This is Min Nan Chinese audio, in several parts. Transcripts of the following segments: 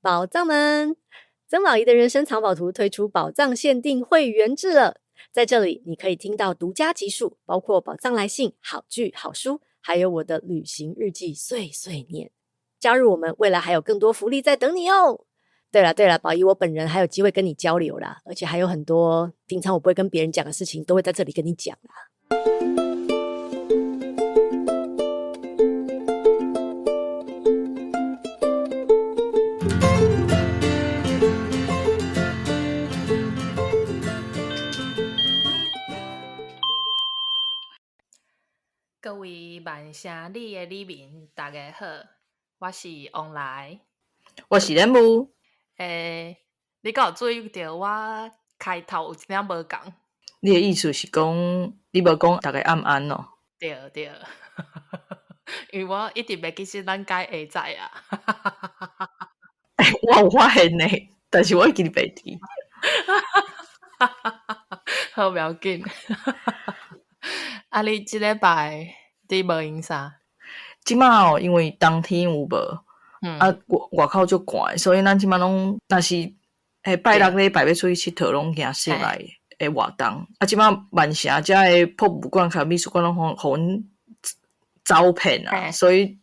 寶藏們，曾寶儀的人生藏寶圖推出寶藏限定會員制了。在這裡，你可以聽到獨家集數，包括寶藏來信、好劇、好書，還有我的旅行日記碎碎念。加入我們，未來還有更多福利在等你哦。對了對了，寶儀我本人還有機會跟你交流啦，而且還有很多平常我不會跟別人講的事情，都會在這裡跟你講啦。各位曼城里的里民，大家好，我是王來，我是任務。你敢有注意著我開頭有一點無仝？你的意思是講，你無講逐家暗安喔？對對，因為我一直袂記得咱改下載啊。我有發現呢，但是我一直袂記。好，無要緊。啊，你這禮拜佇無閒啥？這馬哦，因為冬天有無？啊，外口足寒，所以咱這馬攏，若是拜六禮拜欲出去𨑨迌，攏驚室內的活動。啊，這馬曼城遮的博物館佮美術館攏予阮走遍啊，所以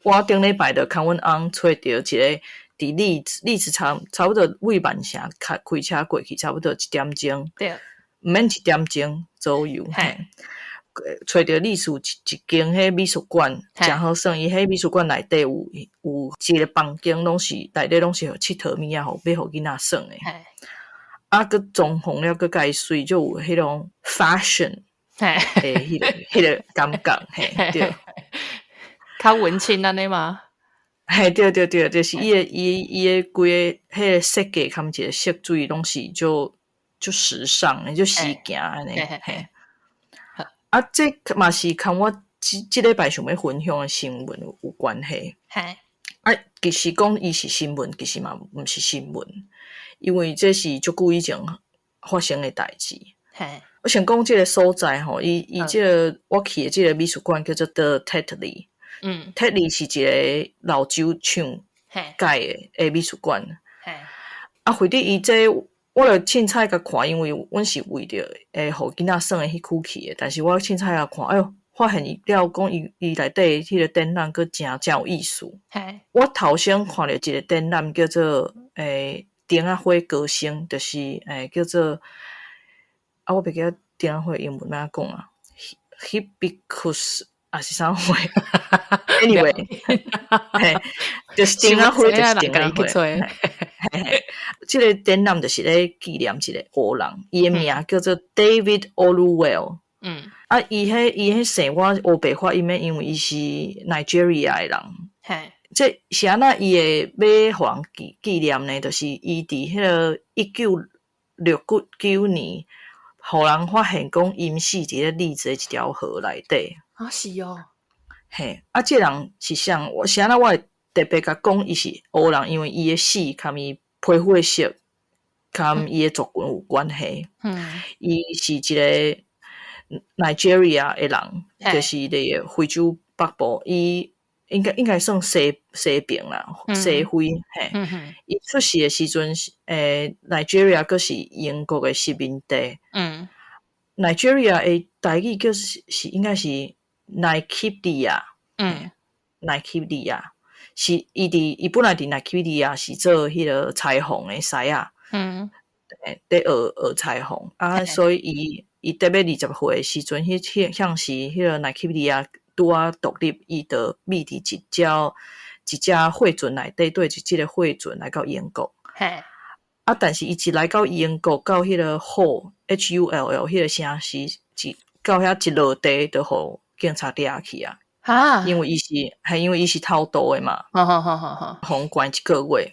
我頂禮拜就牽阮翁揣著一個佇利茲差不多位曼城開車過去，差不多一點鐘，毋免一點鐘左右。揣著歷史一間彼美術館，誠好耍。伊彼美術館內底有一個房間，攏是內底攏是予𨑨迌物仔，予囡仔耍的。啊，閣裝潢了閣較媠，就有彼種 fashion 的彼個感覺，嘿，對。較文青按呢嗎？嘿，對對對，就是伊的規个彼個設計含一個色水，攏是足時尚的，足時行按呢，嘿。啊，這嘛是佮我這禮拜想欲分享的新聞有關係。啊，其實講伊是新聞，其實嘛毋是新聞，因為這是足久以前發生的代誌。我先講這個所在吼，伊這個我去的這個美術館叫做 The Tetley。Tetley 是一個老酒廠蓋的美術館。啊，或者伊這我就凊彩共看，因為阮是為著予囡仔耍的彼區去的，但是我凊彩共看，哎喲，發現伊了講伊內底彼個展覽閣誠有意思。我頭先看著一個展覽叫做燈仔花歌聲，就是叫做啊，我袂記得燈仔花英文按怎講啊，Hibiscus 抑是啥貨？Anyway，嘿，就是燈仔花，就是燈仔花。嘿，這個展覽就是咧紀念一個黑人，伊的名叫做 David Oluwale。啊，伊彼姓我烏白發音的，因為伊是 Nigeria 的人。這是按怎伊會欲予人紀念呢？就是伊佇彼個1969年，予人發現講伊死佇咧利茲的一條河內底。啊，是哦。嘿，啊，這人是啥？我是按怎我會特別共講伊是黑人，因為伊的死佮伊皮膚的色，佮伊的族群有關係。伊是一個 Nigeria 的人，就是佇非洲北部，伊應該算西邊啦，西非。嘿，伊出世的時陣，Nigeria 閣是英國的殖民地。Nigeria 的台語叫是應該是奈及利亞。奈及利亞是伊本來佇奈及利亞是做彼個裁縫的師仔。佇學裁縫啊，所以伊特欲20歲的時陣，彼時彼個奈及利亞拄仔獨立，伊就覕佇一隻貨船內底，綴這個貨船來到英國。啊，但是伊一來到英國，到彼個 Hull H U L L 彼個城市，到遐一落地，就予警察掠去啊。因為伊是偷渡的嘛。予人關一個月。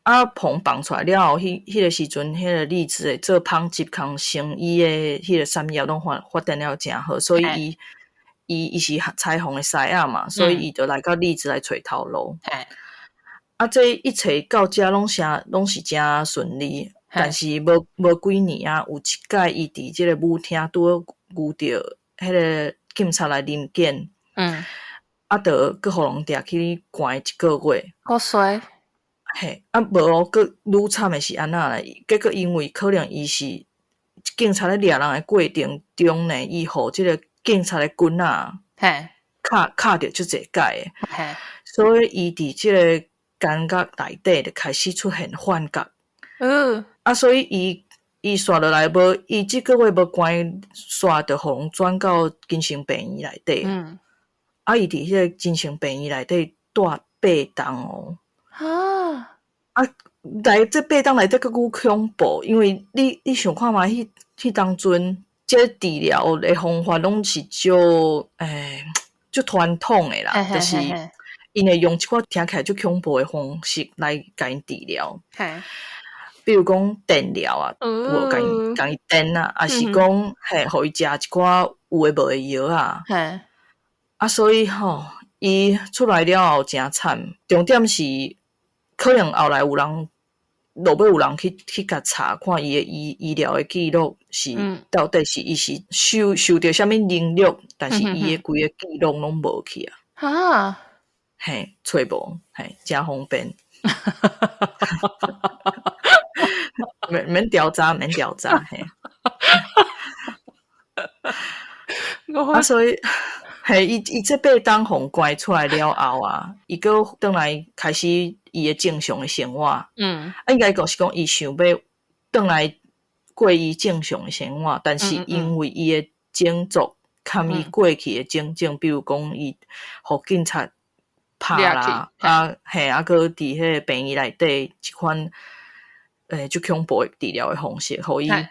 啊，予人放出來了後，彼個時陣，彼個利茲的做紡織佮成衣的彼個產業攏發展了誠好，所以伊是裁縫的師仔嘛，所以伊就來到利茲來揣頭路。啊，這一切到遮攏是誠順利，但是無幾年啊，有一擺伊佇這個舞廳拄好遇著彼個警察來臨檢，啊，就閣予人掠去關一個月。閣衰。嘿，啊無哦，閣愈慘的是按怎咧？結果因為可能伊是警察咧掠人的過程中呢，伊予這个警察的棍仔敲敲著足濟擺的，所以伊佇這个監獄內底就開始出現幻覺。啊，所以伊紲落來無，伊這個月無關，紲就予人轉到精神病院內底。啊，伊佇彼个精神病院內底蹛八冬哦。啊，來這八冬內底閣愈恐怖，因為你想看覓，彼當陣，這個治療的方法攏是足足傳統的啦，就是𪜶會用一寡聽起來足恐怖的方式來共𪜶治療。比如講電療啊，有共伊共伊電啊，抑是講嘿，予伊食一寡有的無的藥啊。啊，所以吼，伊出來了後誠慘。重點是，可能後來有人落尾有人去共查，看伊的醫療的記錄是到底是伊是受著啥物凌辱，但是伊的規个記錄攏無去啊。哈？嘿，揣無，嘿，誠方便。免調查，免調查，嘿。啊，所以，嘿，伊這八冬予關出來了後啊，伊閣轉來開始伊的正常的生活。啊，應該講是講伊想欲轉來過伊正常的生活，但是因為伊的種族含伊過去的種種，比如講伊予警察拍啦，啊，嘿，啊，閣佇彼个病院內底這款足恐怖的治療的方式，予伊啊，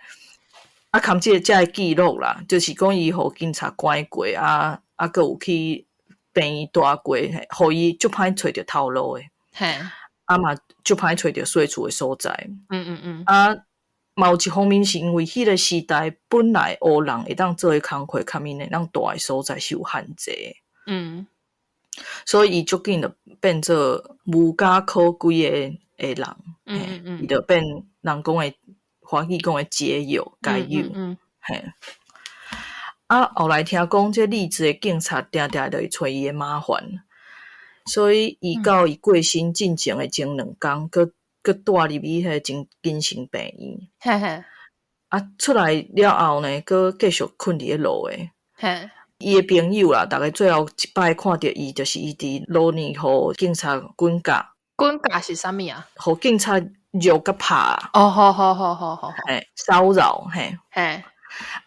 含這个這个記錄啦，就是講伊予警察關過，啊啊，閣有去病院蹛過，予伊足歹揣著頭路的。啊嘛，足歹揣著稅厝的所在。啊，嘛有一方面是因為彼个時代本來黑人會當做的工課，佮𪜶會當蹛的所在是有限制的。所以伊足緊就變做無家可歸的人。伊就變人講的華語講的街友、街友。嘿。啊，後來聽講這利茲的警察定定就會揣伊的麻煩，所以伊到伊過身進前的前兩工，閣帶入去彼个精神病院。啊，出來了後呢，閣繼續睏佇咧路的。伊的朋友啦，逐家最後一擺看著伊，就是伊佇路呢，予警察滾架。滾架是啥物啊？予警察虐佮拍。哦，好好好好好。嘿，騷擾，嘿。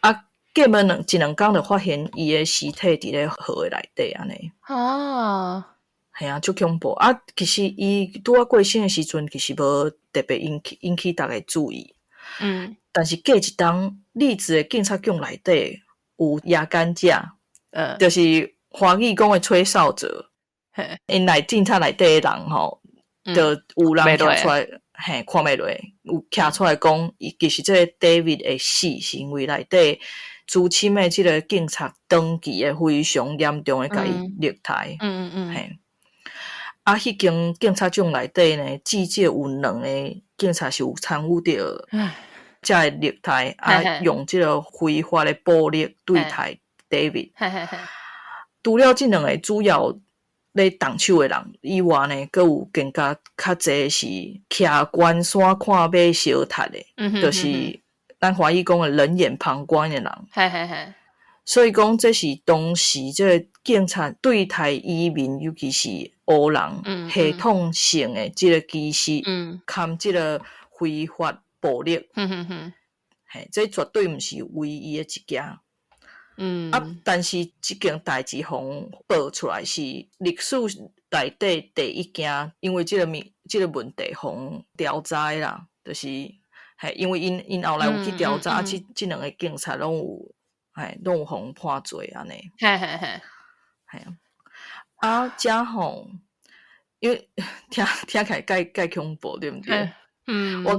啊，過無一兩工就發現伊的屍體佇咧河的內底按呢。啊。嘿啊，足恐怖！啊，其實伊拄仔過身的時陣，其實無特別引起逐家注意。但是過一冬，利茲的警察局內底有夜間者，就是華語講的吹哨者。𪜶來警察內底的人吼，就有人徛出來，嘿，看袂落，有徛出來講，伊其實這个 David 的死是因為內底資深的這个警察長期的非常嚴重的共伊虐待。嘿。啊，彼間警察局內底呢，至少有兩个警察是有參與著這个虐待，啊，用這个非法的暴力對待 David。除了這兩个主要咧動手的人以外呢，閣有更加較濟是徛關山看馬相踢的，就是咱華語講的冷眼旁觀的人。所以講，這是當時這个警察對待移民，尤其是黑人，系統性的這个歧視，含這个非法暴力。嘿，這絕對毋是唯一的一件。啊，但是這件代誌予報出來是歷史內底第一件，因為這个問題予調查的啦，就是嘿，因為𪜶後來有去調查，這兩个警察攏有，嘿，攏有予判罪按呢。嘿啊，啊，遮吼，因為聽起來蓋恐怖，對毋對？我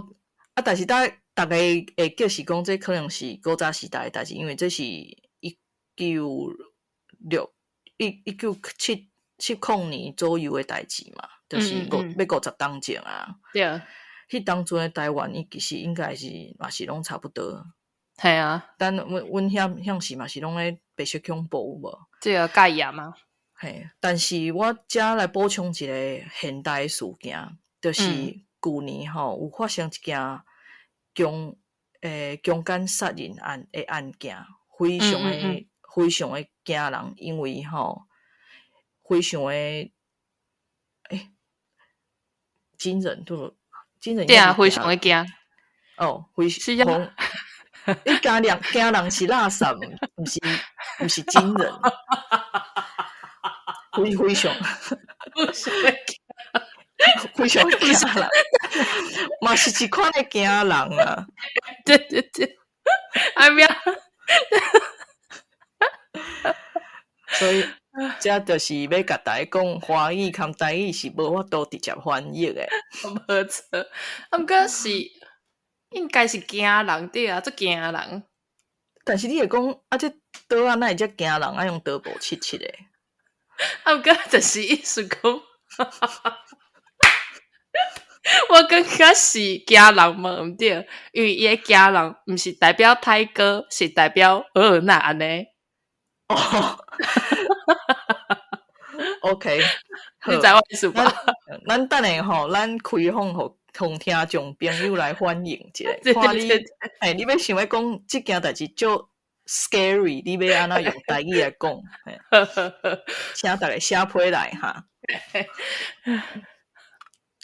啊，但是逐家會記是講，這可能是古早時代的代誌，因為這是一九七七空年左右的代誌嘛，就是欲50冬前啊。彼當陣的台灣，伊其實應該是嘛是攏差不多。嘿啊。但阮遐時嘛是攏咧白色恐怖有無？這个戒嚴啊。嘿，但是我遮來補充一个現代事件。就是舊年吼有發生一件強姦殺人案的案件，非常的非常的驚人，因為吼非常的驚人，對無？驚人。對啊，非常的驚。哦，非常。你驚人驚人是垃圾，毋是驚人。非常，非常驚人，嘛是一款的驚人啊！對對對，哎呀，所以這就是欲共大家講，華語含台語是無法度直接翻譯的。無錯，啊，毋過是應該是驚人對啊，足驚人。但是你會講啊，這刀仔哪會遮驚人？愛用刀無切切的。啊，毋過就是意思講，我感覺是驚人無毋對，因為伊的驚人毋是代表歹歌，是代表哪按呢？哦，OK，你知我意思無？咱等下吼，咱開放予予聽眾朋友來反映一下，看你，你欲想欲講這件代誌足 scary，你欲按怎用台語來講？請大家寫批來哈。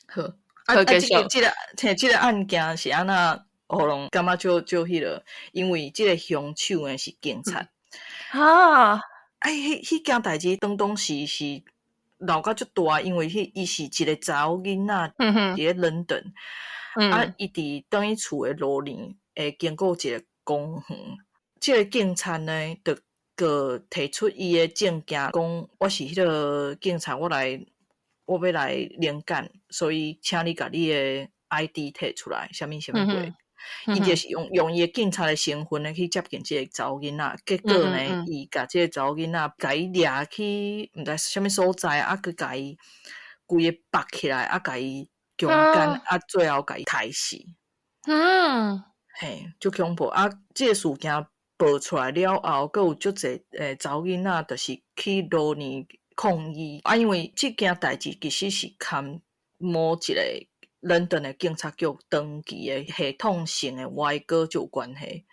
好，啊，這個案件是按怎，予人感覺足彼落，因為這個兇手呢是警察。啊！哎，彼件代誌當時是鬧甲足大，因為彼伊是一個查某囡仔，佇咧倫敦，啊，伊佇轉去厝的路邊會經過一個公園，這個警察呢，就閣提出伊的證件，講我是彼個警察，我欲來臨檢，所以請你共你的 ID 提出來，啥物啥物鬼。伊就是用伊的警察的身份呢去接近這個查某囡仔，結果呢，伊共這個查某囡仔共伊掠去毋知啥物所在，啊，閣共伊規个縛起來，啊，共伊強姦，啊，最後共伊刣死。嘿，足恐怖！啊，這個事件爆出來了後，閣有足濟查某囡仔，就是去羅尼抗議。啊，因為這件代誌其實是含某一個倫敦的警察局長期的系統性的歪歌就有關係。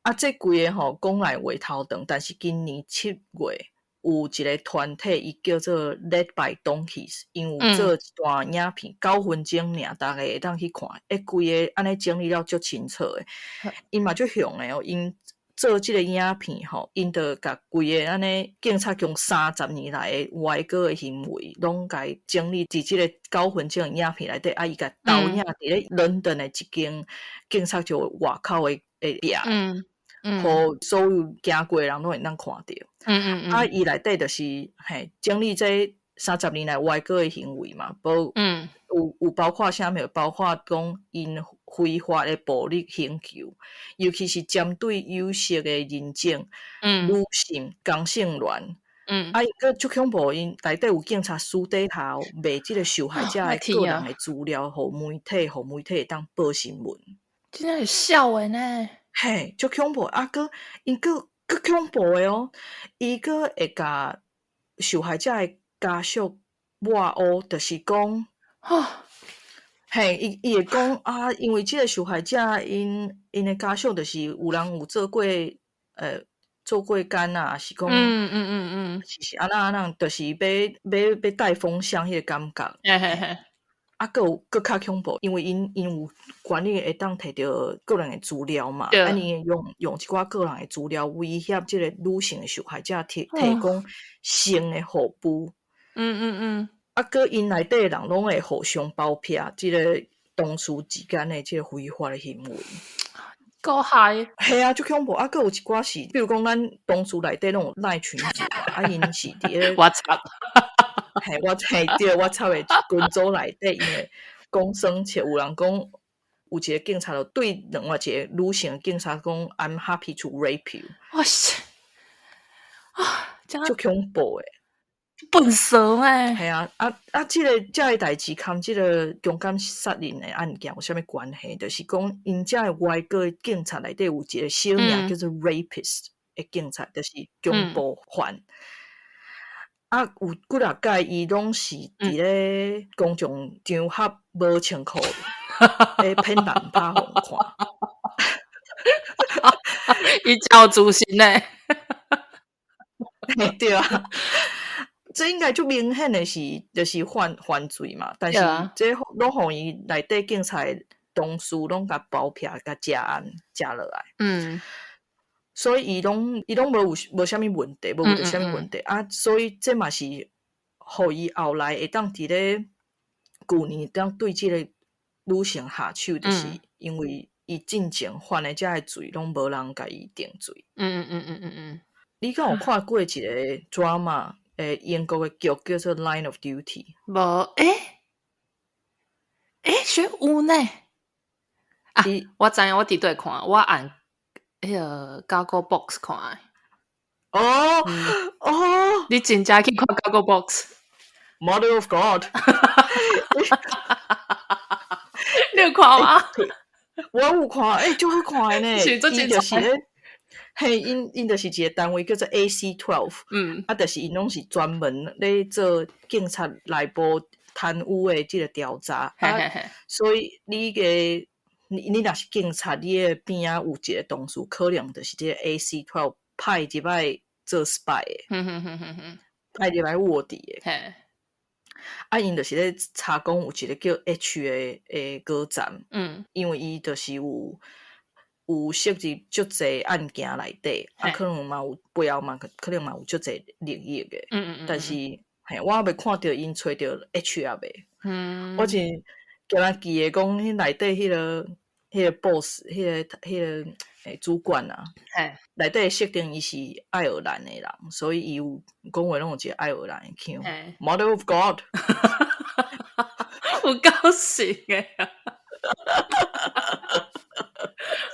啊，這規个吼講來話頭長，但是今年7月有一個團體，伊叫做 Led by Donkeys，𪜶有做一段影片，9分鐘爾，大家會當去看。規个按呢整理了足清楚的，𪜶嘛足雄的哦，𪜶做這个影片吼，𪜶就共規个按呢警察局30年來的歪歌的行為，攏共整理佇這个9分鐘的影片內底，啊，伊共投影佇咧倫敦的一間警察局外口的壁，予所有行過的人攏會當看著。啊，伊內底就是嘿整理這30年來歪歌的行為嘛，包有包括啥物？包括講𪜶非法的暴力刑求，尤其是針對有色的人種、女性、同性戀。啊，伊閣足恐怖，𪜶內底有警察私底下賣這个受害者的個人的資料，予媒體，予媒體會當報新聞。真正是痟的呢。嘿，足恐怖！啊，閣𪜶閣恐怖的哦，伊閣會共受害者的家屬抹烏，就是講，嘿，伊會講啊，因為這个受害者𪜶的家屬就是有人有做過工啊，是講，是按怎按怎，就是欲帶風向彼个感覺。啊，閣有閣較恐怖，因為𪜶有權力會當提著個人的資料嘛，啊，𪜶會用一寡個人的資料威脅這个女性的受害者提供性的服務。啊，閣𪜶內底的人攏會互相包庇這个同事之間的這个非法的行為。夠害。嘿啊，足恐怖！啊，閣有一寡是，比如講咱同事內底攏有 LINE 群組嘛，啊，𪜶是佇咧我操！嘿，我嘿對，我插的群組內底，𪜶會講耍笑，有人講有一個警察就對另外一個女性警察講：“I'm happy to rape you。” 哇塞！啊，足恐怖的。笨蛇欸！嘿啊，啊啊！這个代誌佮這个強姦殺人的案件有啥物關係？就是講𪜶遮的外國警察內底有一個小名叫做 rapist 的警察，就是強暴犯。啊，有幾若擺伊攏是佇咧公眾場合無穿褲咧騙人拍予人看。伊真有自信呢。對啊，這應該足明顯的是，就是犯罪嘛。但是這攏予伊內底警察同事攏共包庇，共食案食落來。所以伊攏無有無啥物問題，無有著啥物問題啊。所以這嘛是予伊後來會當佇咧舊年當對這個女性下手，就是因為伊進前犯的這个罪，攏無人共伊定罪。你敢有看過一個 drama？英國的劇叫做《Line of Duty》。無，欸，有呢。啊，我知影，我佇佗看，我按彼個 Gogglebox 看的。哦哦，你真正去看 Gogglebox？ Mother of God！你有看嗎？我有看，欸，足好看的呢。是足精彩。嘿，𪜶就是一個單位叫做 AC 12，啊，就是𪜶攏是專門咧做警察內部貪污的這個調查。啊，所以你个你若是警察，你的邊仔有一個同事，可能就是這個 AC 12 派入來做 spy 的，派入來臥底的。啊，𪜶就是咧查講有一個叫 H 的高層，因為伊就是有涉及足濟案件內底，啊，可能嘛有背後嘛，可能嘛有足濟利益的。但是，嘿，我猶未看著𪜶揣著 H 猶未。我真共人記得講，彼內底彼個 boss，彼個主管啊，內底設定伊是愛爾蘭的人，所以伊有講話攏有一個愛爾蘭的腔。Mother of God，有夠神的啊！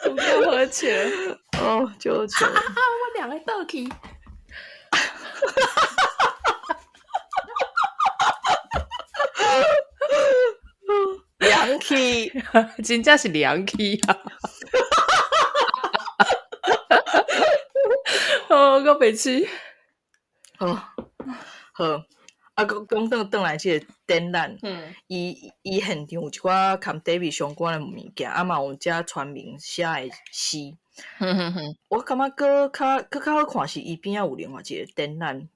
有夠好笑哦，足好笑！啊，我兩個倒去。涼氣，真正是涼氣啊！哦，我袂痴。好，好，啊，閣講轉來這個展覽，伊現場有一寡佮 David 相關的物件，啊嘛有遮傳明寫的詩。我感覺閣較好看是伊邊仔有另外一個展覽。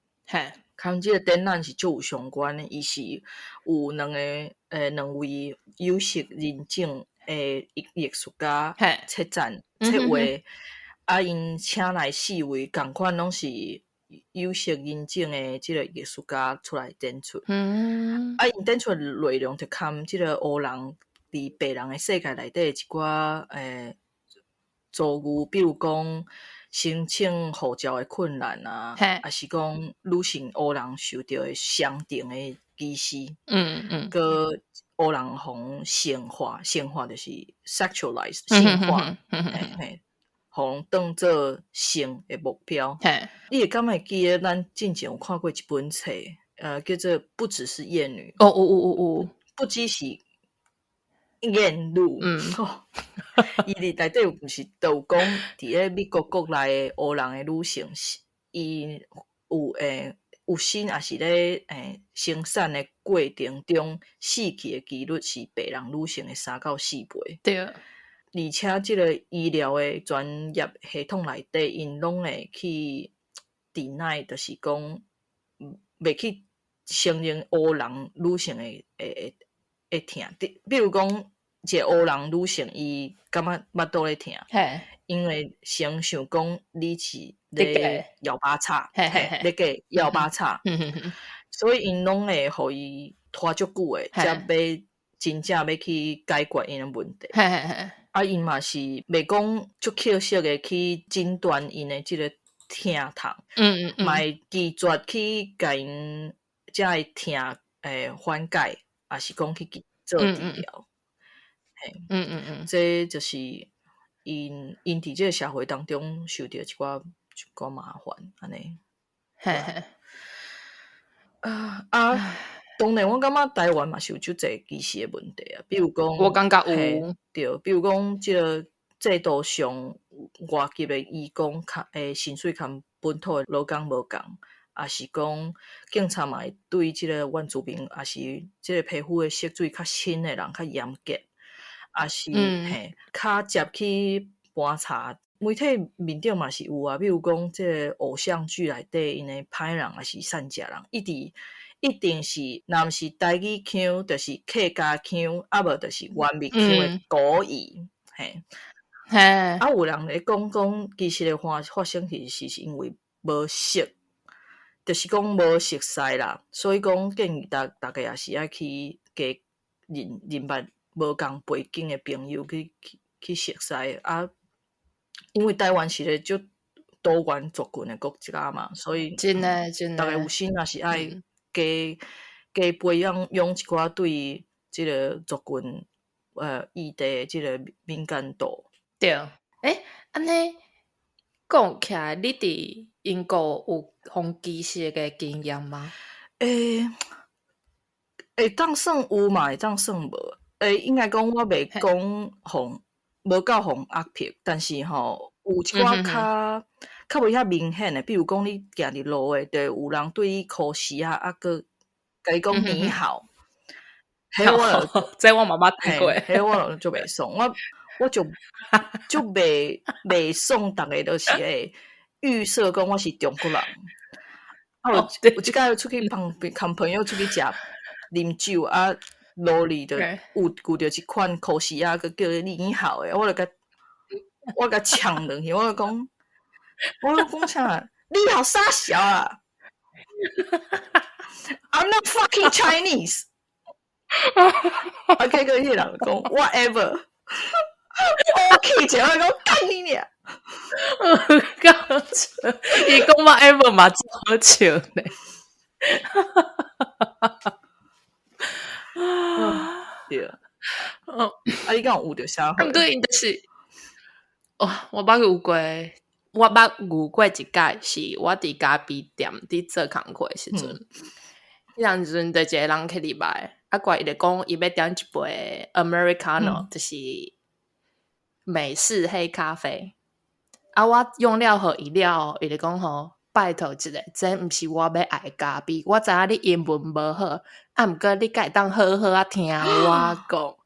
佮這個展覽是足有相關的，伊是有兩位有色人種的藝術家策展策劃，啊，𪜶請來四位仝款攏是有色人種的這個藝術家出來展出。啊，𪜶展出的內容就含這個黑人佇白人的世界內底一寡遭遇，比如講申請護照的困難啊，抑是講女性黑人受著的雙重的歧視，閣黑人予性化，性化就是 sexualize 性化，嘿，予當做性的目標。你會敢會記得咱進前有看過一本冊，叫做《不只是厭女》。哦，有有有有，不只是厭女。伊佇內底毋是都有講，佇咧美國國內的黑人的女性，伊有生抑是咧生產的過程中死去的幾率是白人女性的3到4倍。對。而且這個醫療的專業系統內底，𪜶攏會去 deny，就是講袂去承認黑人女性的疼。比如講，一個黑人女性，伊感覺腹肚咧疼，因為先想講你是咧搖把叉，咧假搖把叉，所以𪜶攏會予伊拖足久的，才欲真正欲去解決𪜶的問題。啊，𪜶嘛是袂講足確實的去診斷𪜶的這個疼痛，嘛會拒絕去共𪜶這个疼緩解，抑是講去做治療。這就是𪜶佇這個社會當中受著一寡麻煩，按呢。啊，當然，我感覺台灣嘛是有足濟歧視的問題啊，比如講，我感覺有，對，比如講這個制度上外籍的移工較薪水較本土的勞工無仝，抑是講警察嘛會對這个原住民，抑是這个皮膚的色水較深的人較嚴格，抑是嘿較捷去盤查。媒體面頂嘛是有啊，比如講這个偶像劇內底，𪜶的歹人抑是善食人，一直一定是，若毋是台語腔，就是客家腔，啊無就是原民腔的國語，嘿。啊，有人咧講講，其實的話發生其實是因為無熟，就是講無熟似啦，所以講建議逐家也是愛去加認認捌無仝背景的朋友去熟似啊。因為台灣是個足多元族群的國家嘛，所以真的真的，逐家有時若是愛加加培養養一寡對這个族群議題的這个敏感度。對，欸，按呢講起來，你佇英國有予歧視的經驗嗎？欸，會當算有嘛，會當算無。欸，應該講我袂講予無夠予壓迫，但是吼有一寡較較袂遐明顯的，比如講你行佇路的，就會有人對你箍匙仔，啊閣共你講你好。彼我就這我嘛捌聽過，彼我就足袂爽，我就足袂爽，逐家都是會預設講我是中國人。啊，有有一擺出去朋共朋友出去食啉酒啊，路裡就有遇著一款箍匙仔，閣叫你你好的，我就共我共嗆落去，我就講啥？你好啥小啊？I'm not fucking Chinese。啊，結果彼个人講 whatever，我氣者我講幹你娘！搞笑，伊講 whatever 嘛，真好笑呢。對。啊，你敢有遇著啥貨？毋過𪜶就是，哦，我捌遇過，我捌遇過一擺是我佇咖啡店佇做工課的時陣，彼當陣就一个人客入來，啊，過來伊就講伊欲點一杯 Americano，就是美式黑咖啡。啊，我用了予伊了後，伊就講吼，拜託一下，這毋是我欲愛的咖啡。我知影你英文無好，啊，毋過你敢會當好好仔聽我講。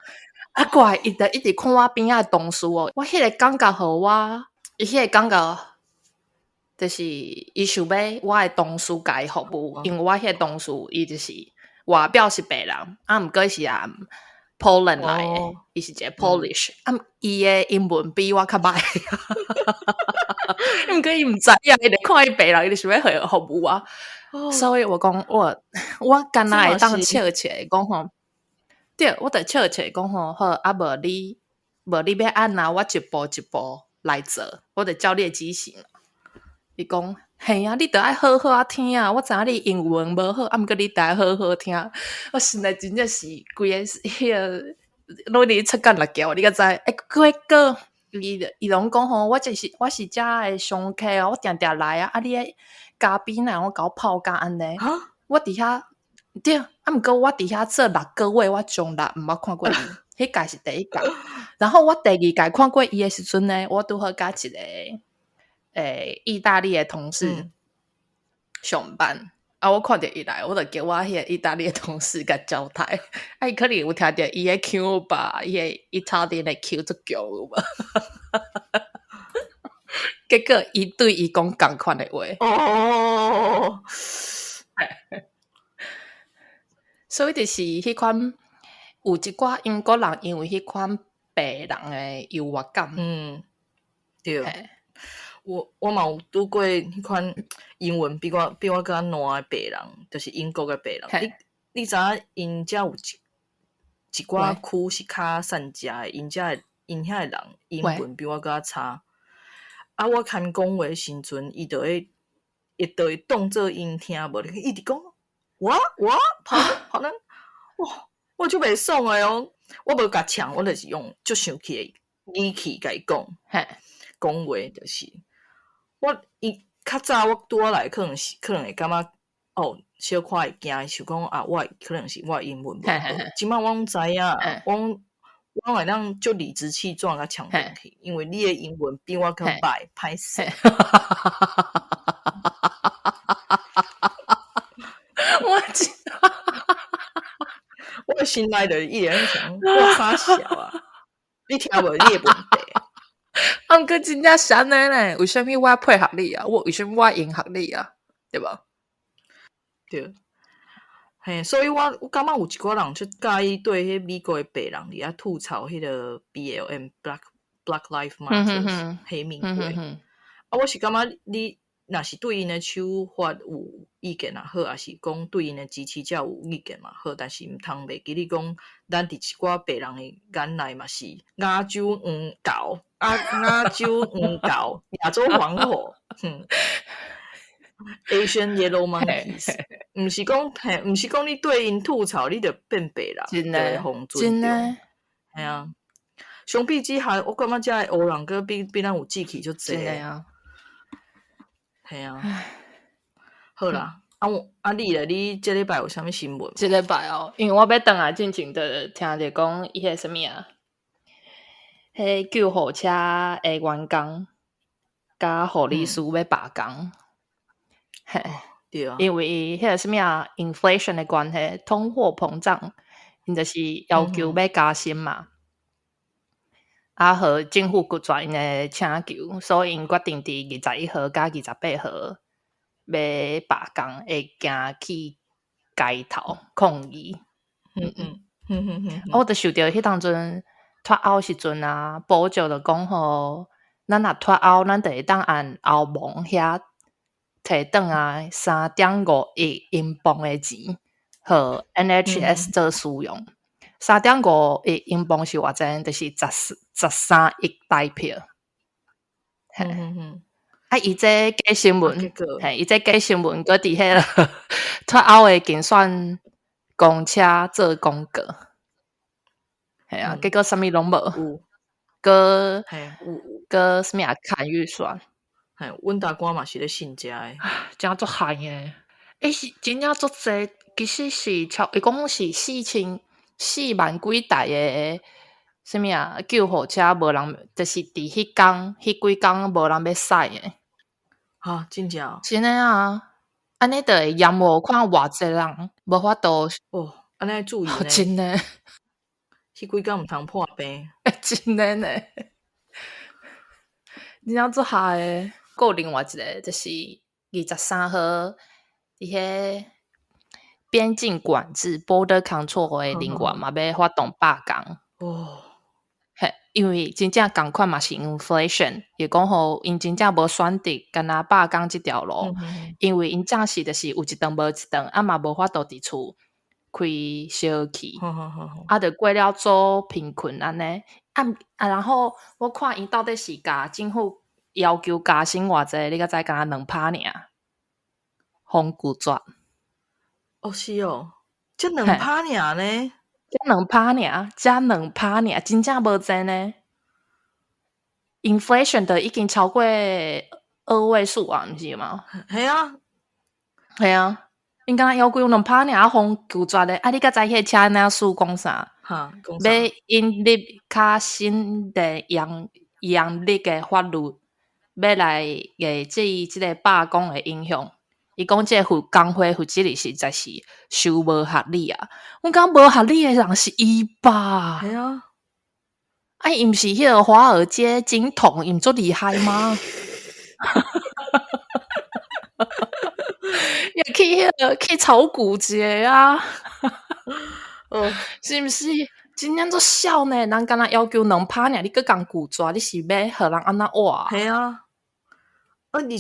啊，過來伊就一直看我邊仔的同事哦，我彼個感覺予我，伊彼個感覺就是伊想欲我的同事共伊服務，因為我彼個同事伊就是外表是白人，啊，毋過是啊 Poland 來的，伊是一個 Polish，啊，伊的英文比我較歹，毋過伊毋知影，伊就看伊白人，伊就想欲予伊服務啊，所以我講我敢若會當笑笑講吼，對，我就笑笑講吼，好，啊無你欲按怎，我一步一步來做，我就照你的指示。伊講，嘿啊，你著愛好好仔聽啊！我知影你英文無好，啊，毋過你著愛好好聽。我心內真正是規个彼个攏佇出干六橋，你敢知？欸，過過伊伊攏講吼，我是遮的常客哦，我定定來啊。啊，你的咖啡哪會共我泡甲按呢？我佇遐對，啊，毋過我佇遐做6個月，我從來毋捌看過伊，彼屆是第一屆。然後我第二屆看過伊的時陣呢，我拄好佮一個意大利的同事上班，啊，我看著伊來，我就叫我彼个意大利的同事共交代，啊，伊可能有聽著伊的腔吧，伊的意大利的腔足強有無？結果伊對伊講仝款的話。哦，所以就是彼款有一寡英國人，因為彼款白人的優越感。嗯，對。我嘛有拄過彼款英文比我閣較爛的白人，就是英國的白人。你知影𪜶遮有一寡區是較散食的，𪜶遐的人英文比我閣較差。啊，我牽講話的時陣，伊就會當做𪜶聽無，一直講我跑跑咱哇，我足袂爽的哦。我無共嗆，我就是用足生氣的語氣共伊講。講話就是我伊較早我拄仔來，可能會感覺哦，小可會驚，想講啊，我可能是我英文無好。這擺我攏知影，我會當足理直氣壯共嗆落去，因為你的英文比我閣歹，歹勢。心內就一直想，我啥小啊？你聽無你的問題？啊，毋過真正是按呢呢？為啥物我配合你啊？我為啥物我迎合你啊？對無？對。嘿，所以我感覺有一寡人就佮意對彼美國的白人佇遐吐槽彼個 BLM Black Lives Matter 黑命貴。啊，我是感覺你若是對𪜶的手法有意見也好，抑是講對𪜶的支持者有意見嘛好，但是毋通袂記你講，咱佇一寡白人的眼內嘛是亞洲黃狗，啊亞洲黃狗，亞洲黃虎，哼。Asian Yellow Monkeys，毋是講嘿，毋是講你對𪜶吐槽，你就變白人，真的，真的，嘿啊。相比之下，我感覺遮的黑人閣比咱有志氣足濟。真的啊。嘿啊。好啦，啊我啊你咧，你這禮拜有啥物新聞？這禮拜哦，因為我欲轉來進前就聽著講伊彼啥物啊，彼救護車的員工佮護理師欲罷工。嘿，對啊，因為彼個啥物啊，inflation 的關係，通貨膨脹，𪜶就是要求欲加薪嘛。啊，予政府拒絕𪜶的請求，所以𪜶決定佇21號佮28號欲罷工，會行去街頭抗議。我就想著彼當陣脫歐時陣啊，保石就講吼，咱若脫歐，咱就會當按歐盟遐提轉來3.5億英鎊的錢，予 NHS 做使用。3.5億英鎊是偌濟？就是13億台幣。啊，伊這假新聞，嘿，伊這假新聞，閣佇彼个脫歐的競選公車做廣告。嘿啊，結果啥物攏無，閣閣啥物啊？砍預算。嘿，阮大官嘛是咧信這的，真足害的。欸，是真正足濟，其實是超，伊講是4萬幾台的啥物啊？救護車無人，就是佇彼工，彼幾工無人欲駛的。哈，真正？真的啊！按呢就會延誤看偌濟人無法度。哦，按呢愛注意呢。真的。彼幾工毋通破病。真的呢。真正足害的。閣有另外一个，就是23號，佇彼邊境管制（border control）的人員嘛，欲發動罷工。哦。嘿，因為真正仝款嘛是 inflation，伊講吼，𪜶真正無選擇，干焦罷工這條路，因為𪜶正是就是有一頓無一頓，啊嘛無法度佇厝開燒氣，啊，就過了做貧困按呢。啊啊，然後我看𪜶到底是共政府要求加薪偌濟，你敢知干焦2%爾，予𪜶拒絕。哦，是哦，才2%爾呢？才兩趴爾，才兩趴爾，真正無濟呢。Inflation 就已經超過二位數啊，毋是嗎？係啊，係啊，𪜶敢若要求2%爾，啊，予𪜶拒絕咧。啊，你敢知彼個車領事講啥？哈，講啥？欲引入較新的嚴嚴厲的法律，欲來遏制這个罷工的影響。伊講這個工會負責實在是傷無合理啊！阮感覺無合理的人是伊吧？係啊，啊，伊毋是彼个華爾街金童，伊毋足厲害嗎？也去彼个去炒股一个啊！哦，是毋是？真正足痟呢！人敢若要求2%爾，你閣共拒絕，你是欲予人按怎活？係啊，啊，而且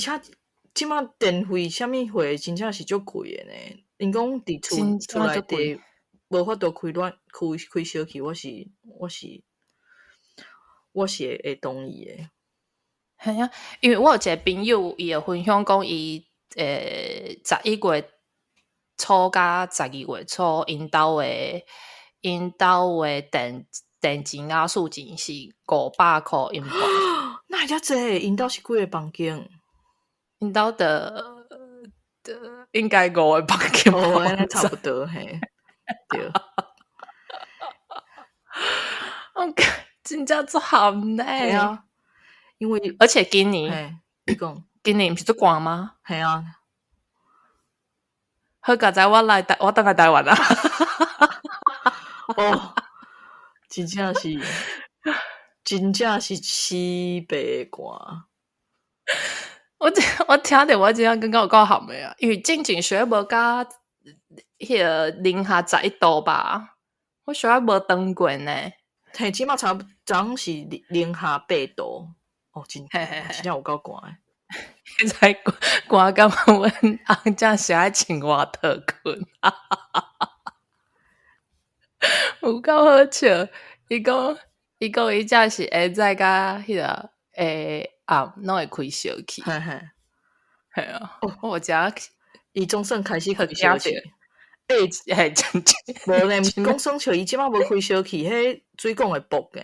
這馬電費啥物貨真正是足貴的呢。𪜶講佇厝厝內底無法度開暖開開燒氣，我是會同意的。係啊，因為我有一個朋友，伊會分享講，伊11月初佮12月初，𪜶兜的電錢壓數錢是500箍英鎊。哪會遮濟？𪜶兜是幾个房間？𪜶兜的的應該五个房間。哦，按呢差不多嘿。對。我真正足譀呢。係啊，因為而且今年，你講，今年毋是足寒嗎？係啊。好佳哉，我來台，我轉來台灣啊。哦，真正是，真正是死白寒。我聽著我真正感覺有夠含的啊，因為進前雪無甲彼個零下11度吧，我雪無當過呢。嘿，這馬差昨是零下8度，哦，真真正有夠寒。現在寒甲阮翁正是愛穿外套睏，有夠好笑。伊講伊才是下早甲彼個下暗攏會開燒氣。嘿嘿，嘿啊，我遮伊總算開始開燒氣。欸，嘿，真正無呢，講耍笑，伊這馬無開燒氣，彼水管會爆的。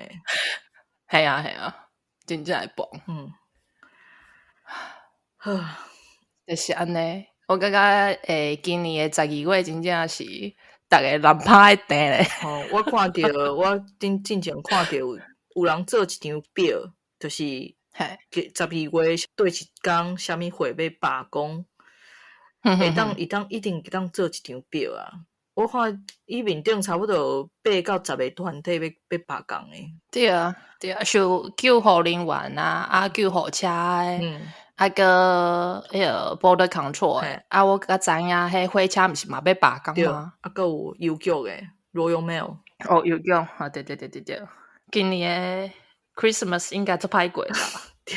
係啊係啊，真正會爆。嗯。好，就是按呢。我感覺今年的12月真正是逐个人拍咧定咧。哦，我看著我頂進前看著有人做一張表，就是12月對一工啥物會欲罷工，會當會當一定會當做一張表啊。我看伊面頂差不多8到10個團體欲罷工的。對啊，對啊，像救護人員啊，啊救護車的，啊閣彼個 border control 的，啊我閣知影彼火車毋是嘛欲罷工嗎？啊，閣有郵局的 Royal Mail。哦，郵局，啊對對對對對，今年的 Christmas 應該足歹過吧？對。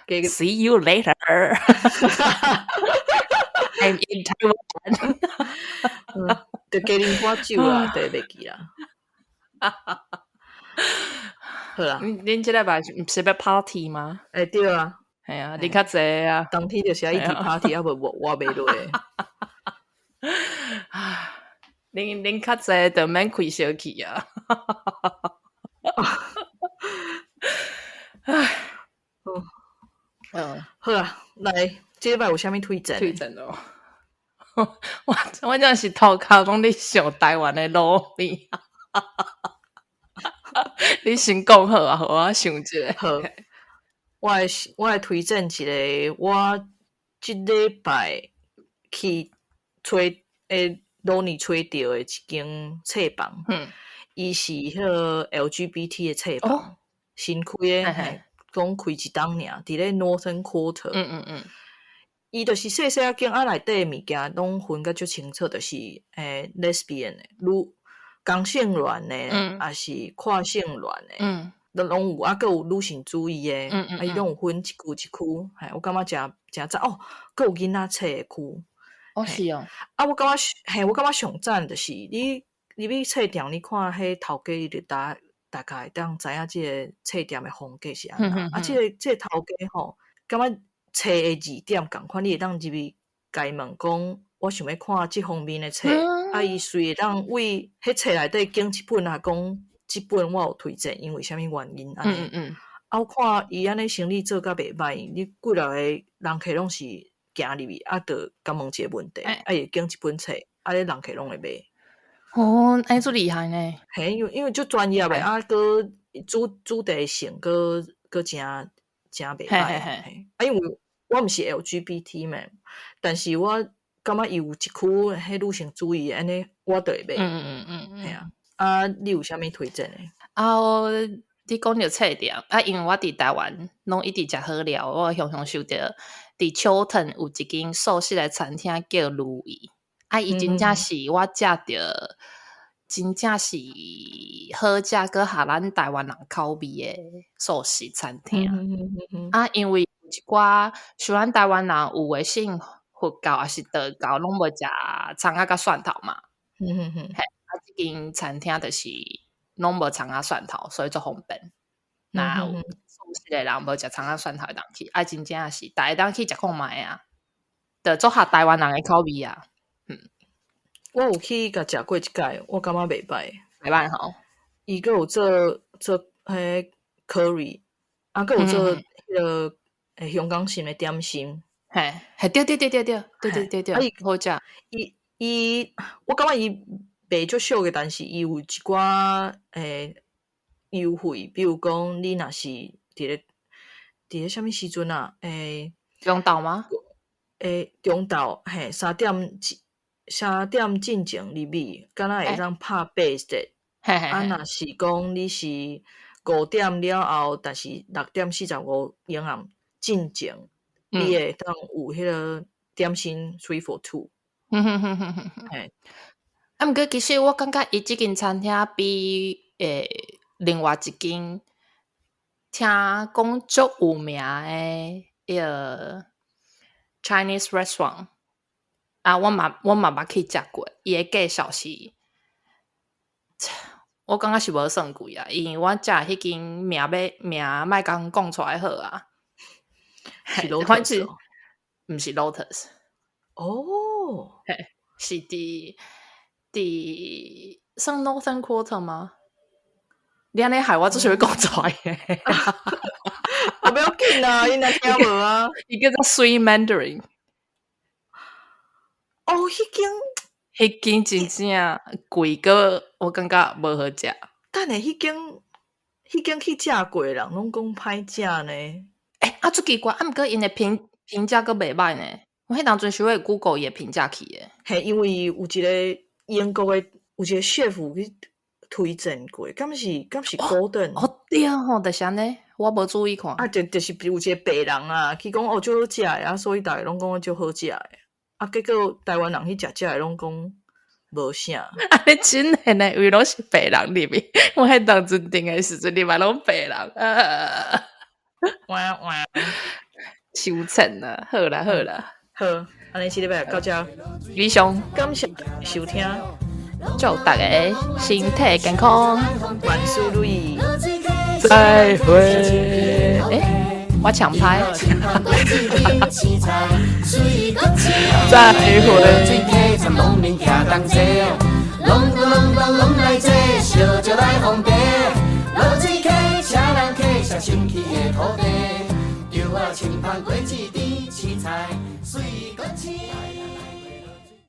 See you later. I'm in Taiwan. 就加啉寡酒啦，就會袂記啦。好啦，恁這禮拜毋是欲 party 嗎？欸，對啊。嘿啊，你較濟啊。當天就是愛一直 party，啊無活袂落。恁較濟就免開燒氣啊。唉。嗯，好啊，來，這禮拜有啥物推薦？推薦哦，我真是頭殼攏咧想台灣的滷麵。你先講好啊，予我想一下。好，我來推薦一個，我這禮拜去揣滷麵揣著的一間冊房。伊是彼個 LGBT 的冊房，新開的。嘿，講開一冬爾，佇咧 Northern Quarter。伊就是細細仔間，啊內底的物件攏分甲足清楚，就是lesbian 的、女同性戀的，抑是跨性戀的，攏有，啊，閣有女性主義的，啊，伊攏有分一區一區，嘿，我感覺誠誠讚哦，閣有囡仔冊的區。哦，是哦。啊，我感覺嘿，我感覺上讚就是你入去冊店，你看彼頭家，伊就大概會當知影這个冊店的風格是按怎。啊，這个頭家吼，感覺冊的字典仝款，你會當入去共伊問講，我想欲看這方面的冊，啊，伊隨會當為彼冊內底揀一本啊，講這本我有推薦，因為啥物原因按呢。啊，我看伊按呢生意做甲袂䆀，你幾若个人客攏是行入去，啊，就共問一个問題，啊，伊會揀一本冊，啊，咧人客攏會買。哦，按呢足厲害呢。嘿，因為足專業的，啊，閣主題性閣誠誠袂䆀。啊，因為我毋是 LGBT 嘛，但是我感覺伊有一區彼女性主義的，按呢我就會買。嘿啊，啊，你有啥物推薦的？啊，我你講著冊店，啊，因為我佇台灣攏一直食好料，我常常想著佇 Chorlton 有一間素食的餐廳叫如意，啊，伊真正是我食著，真正是好食，閣合咱台灣人口味的素食餐廳。啊，因為有一寡像咱台灣人有的信佛教抑是道教，攏無食蔥仔佮蒜頭嘛。嘿，啊，這間餐廳就是攏無蔥仔蒜頭，所以足方便。若有素食的人無食蔥仔蒜頭會當去，啊，真正是逐家當去食看覓啊，就足合台灣人的口味啊。我有去共食過一擺，我感覺袂䆀。袂䆀吼。伊閣有做彼 curry，啊，閣有做彼个香港式的點心。嘿，嘿，對對對對對對對對對，啊伊好食。伊，我感覺伊賣足俗的，但是伊有一寡優惠，比如講你若是佇咧啥物時陣啊？中晝嗎？欸，中晝嘿3點進前入去，敢若會當拍8折。啊，若是講你是5點了後，但是6點45影暗進前，你會當有彼個點心 3 for 2。嘿，啊，毋過其實我感覺伊這間餐廳比另外一間聽講足有名的彼個 Chinese restaurant 啊，我嘛捌去食過，伊的介紹是，我感覺是無算貴啊，因為我食彼間名欲名莫共講出來好啊，是 Lotus，毋是 Lotus，哦，嘿，是佇算 Northern Quarter 嗎？你按呢害我足想欲講出來的，啊，不要緊啊，𪜶若聽無啊，伊叫做 Sweet Mandarin。哦，彼間，彼間真正貴閣我感覺無好食。等下，彼間去食過的人攏講歹食呢。欸，啊，足奇怪，啊，毋過𪜶的評價閣袂䆀呢。我彼當陣是會 Google 伊的評價去的。嘿，因為有一個英國的有一個 chef 去推薦過，敢是 Gordon？哦對吼，就是按呢，我無注意看。啊，就是有一個白人啊，去講哦，足好食的啊，所以逐家攏講足好食的。啊，結果台灣人去食食的攏講無啥。按呢真的呢，因為攏是白人入去，我彼當陣訂的時陣，入來攏白人。哇哇，收錢啦，好啦好啦，好，按呢這禮拜到這，以上，感謝收聽，祝大家身體健康，萬事如意，再會。欸，我搶拍，再會。清香果子甜，青菜水閣青。